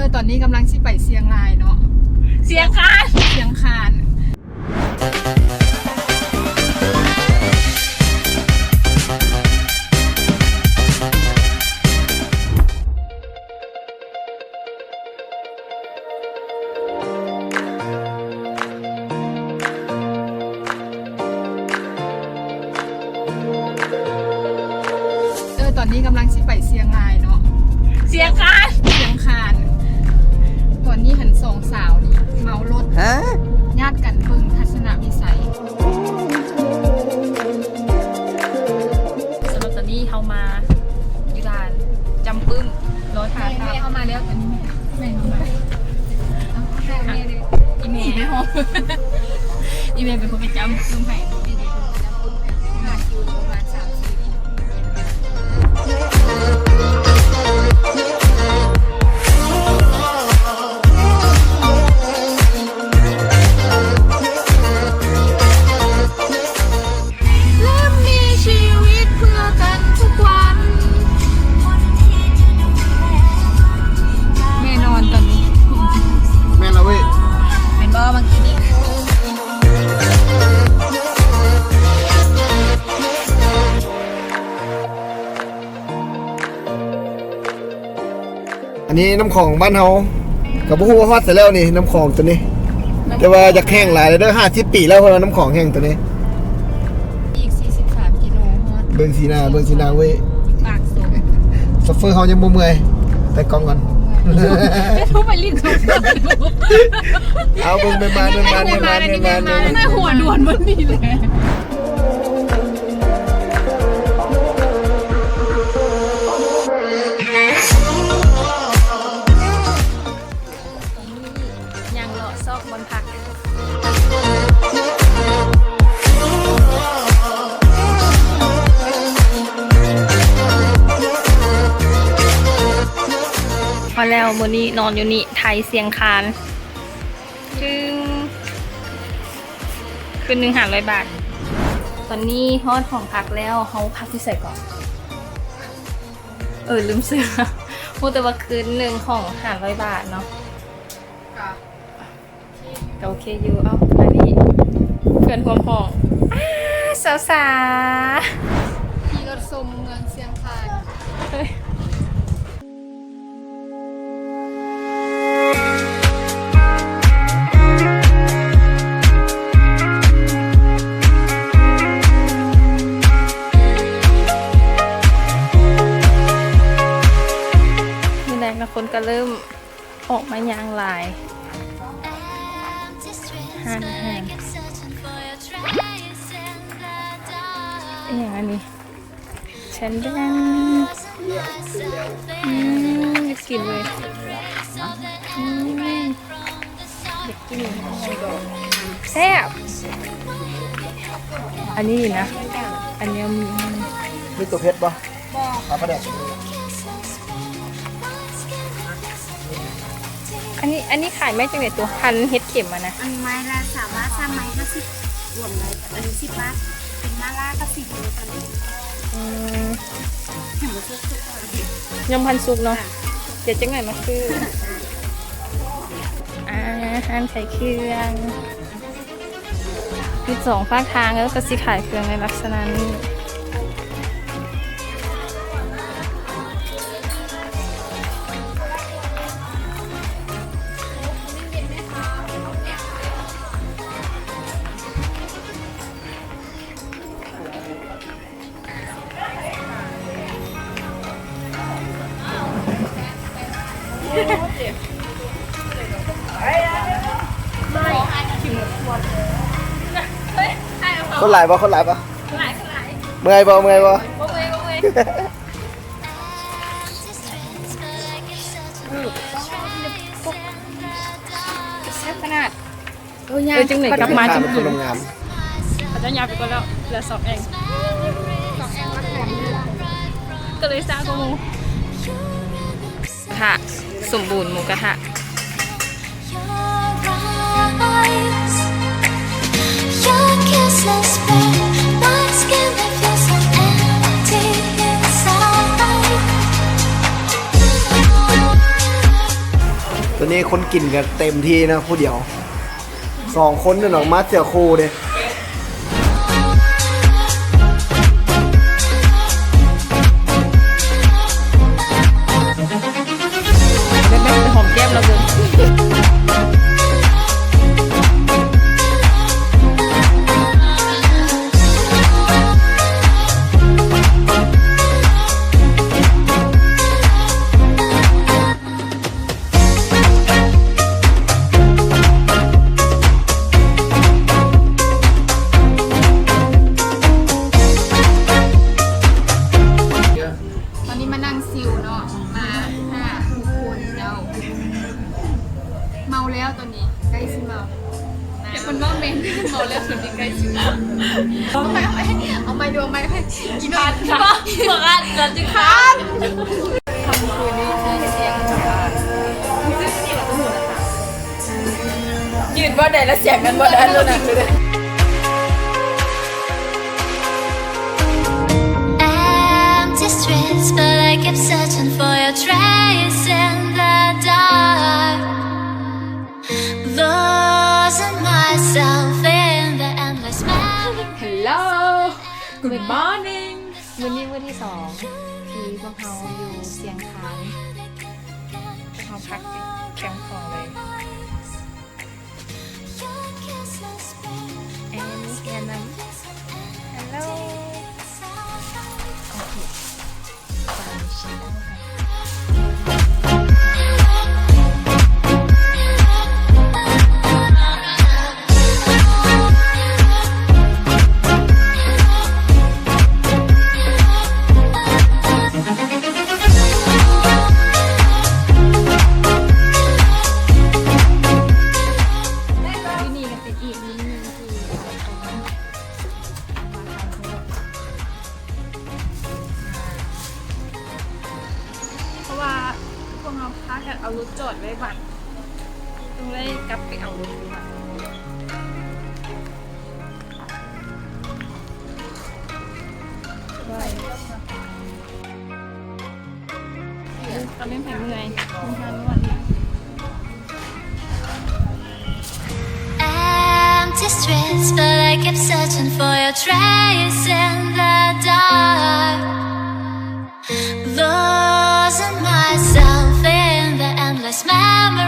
ເອີ ຕອນນີ້ກຳລັງຊິໄປຊຽງລາຍເນາະ ຊຽງຄານ ຊຽງຄານ. ເອີ ຕອນນີ້ກຳລັງຊິໄປຊຽງລາຍເນາະ ຊຽງຄານ ຊຽງຄານ. ຕອນນີ້ຫັ້ນສອງສາວນີ້ເມົາລົດ ຍາດກັນເບິ່ງທັດສະນະວິໄສ. ສຳລັບຕອນນີ້ເຮົາມາຢູ່ດ່ານຈຳປຶ້ມ ລໍຖ້າ ແມ່ເຮົາມາແລ້ວ ຕອນນີ້ແມ່ເຮົາມາ ແມ່ເຮົາມາ ອີ່ແມ່ ອີ່ແມ່ເປັນຄົນໄປຈຳປຶ້ມໃຫ້. ແມ່ນອນຕອນນີ້ ແມ່ນລະເວີຍ ແມ່ນບໍ່ ບາງທີນີ້. ອັນນີ້ນ້ຳຂອງບ້ານເຮົາ ກໍບໍ່ຮູ້ວ່າຮອດໃສແລ້ວນີ້ ນ້ຳຂອງໂຕນີ້ ແຕ່ວ່າຢາກແຫ້ງຫຼາຍແລ້ວເດີ້ ຫ້າສິບປີແລ້ວ ເພິ່ນວ່ານ້ຳຂອງແຫ້ງໂຕນີ້. ອີກສີ່ສິບສາມກິໂລຮອດ. ເບິ່ງສີໜ້າ ເບິ່ງສີໜ້າເວີຍ ປາກສົມ ໂຊເຟີເຮົາຍັງບໍ່ເມື່ອຍ ແຕ່ກ້ອງກ່ອນ ເຮັດຮູ້ໄປຫຼິ້ນໂຊເຟີ. ເອົາເບິ່ງແມ່ມານ ແມ່ມານ ແມ່ມານ ແມ່ມານ ແມ່ມານ ຫົວດ່ວນເບິດນີ້ແຫຼະ. ຍ່າງເລາະຊອກບ່ອນພັກ ພໍແລ້ວ ມື້ນີ້ນອນຢູ່ນີ້ ໄທຊຽງຄານ ຄືນ ຄືນໜຶ່ງຫ້າຮ້ອຍບາດ. ຕອນນີ້ຮອດຫ້ອງພັກແລ້ວ ເຮົາພັກຢູ່ໃສເກາະ? ເອີ ລືມຊື່ ຮູ້ແຕ່ວ່າຄືນໜຶ່ງຂອງຫ້າຮ້ອຍບາດເນາະ ກະ ກະໂອເຄຢູ່. ເອົ້າ ອັນນີ້ເພື່ອນຮ່ວມຫ້ອງ ອາ ສາວສາ ຂີ່ລົດຊົມເມືອງຊຽງຄານ ເອີຍ. ມື້ແລກນະ ຄົນກໍເລີ່ມອອກມາຍ່າງຫຼາຍ ຮ້ານອາຫານ ອີ່ຫຍັງອັນນີ້? ແຊນແດງ ອືມ ຢາກກິນເລີຍ ອືມ ຢາກກິນ ແຊບ ອັນນີ້ນະ ອັນນີ້ມີ ມີຕົວເຜັດບໍ່? ບໍ່ ເອົາປາແດກ ອັນນີ້ ອັນນີ້ຂາຍໄມ້ຈັ່ງໃດ? ຕົວພັນເຫັດເຂັມອະນະ ອັນໄມ້ລະ ສາມາດ ສາມໄມ້ຫ້າສິບ ລວມໄດ້ ອັນນີ້ສິບບາດ ເປັນມາລ່າກັບສີເທາກັນ ອືມ ຍັງບໍ່ສຸກ ຍັງບໍ່ທັນສຸກເນາະ ດຽວຈັກໜ້ອຍມາຊື້ ອາ ຮ້ານຂາຍເຄື່ອງ ຢູ່ສອງຟາກທາງ ເອີ ກໍຊິຂາຍເຄື່ອງໃນລັກສະນະນີ້. ຄົນຫຼາຍບໍ່? ຄົນຫຼາຍບໍ່? ເມື່ອຍບໍ່? ເມື່ອຍບໍ່? ບໍ່ເມື່ອຍ ບໍ່ເມື່ອຍ. ແຊບຂະໜາດ. ເອີ ຍ່າງ ເອີ ຈັ່ງໃດກັບມາຈັ່ງເປັນຄົນງາມ ເຂົາເຈົ້າຍ່າງໄປກ່ອນແລ້ວ ເຫຼືອສອງແອງ ສອງແອງມາແຖມ ກໍເລີຍຊ້າກວ່າໝູ່. ກະທະສົມບູນ ໝູກະທະ. ຕອນນີ້ຄົນກິນກໍເຕັມທີ່ນະ ຜູ້ດຽວ ສອງຄົນນັ້ນອອກມາເສືອຄູ່ເດ້. ໄດ້ໄໝ? ໄປຫອມແກ້ມລາວເບິ່ງ. ຕອນນີ້ມານັ່ງຊິວເນາະ ມາຫ້າຫົກຄົນເຈົ້າ. ເມົາແລ້ວຕອນນີ້ ໃກ້ຊິເມົາ. ແຕ່ເພິ່ນເວົ້າແມ່ນ ເມົາແລ້ວ ສ່ວນທີ່ໃກ້ຊິເມົາ. ເອົາໃໝ່ ເອົາໃໝ່ ເອົາໃໝ່ ເອົາໃໝ່ ເອົາໃໝ່ ອີ່ພັດ ບໍ່ ບໍ່ຄັນ ຈະຄັນ. ຄ່ຳຄືນນີ້ມີສຽງ ຢືນບ່ອນໃດລະສຽງນັ້ນບ່ອນນັ້ນໂລດນະ. Empty streets, but I keep searching for your trace in the dark. Losing myself in the endless memories. Hello. Good morning. ມື້ນີ້ມື້ທີສອງທີ່ພວກເຮົາຢູ່ຊຽງຄານ. ເຮົາພັກແຄມຂອງເລີຍ. ແອນ ແອນນຳ. Hello. ໂອເຄ ໄປເຊັກເອົາ. ເພາະວ່າພວກເຮົາພາກັນເອົາລົດຈອດໄວ້ວັດ ຕ້ອງໄດ້ກັບໄປເອົາລົດຢູ່ວັດ. ຕອນນີ້ເມື່ອຍ Empty streets, but I keep searching for your trace in the dark. Losing myself in the endless memories.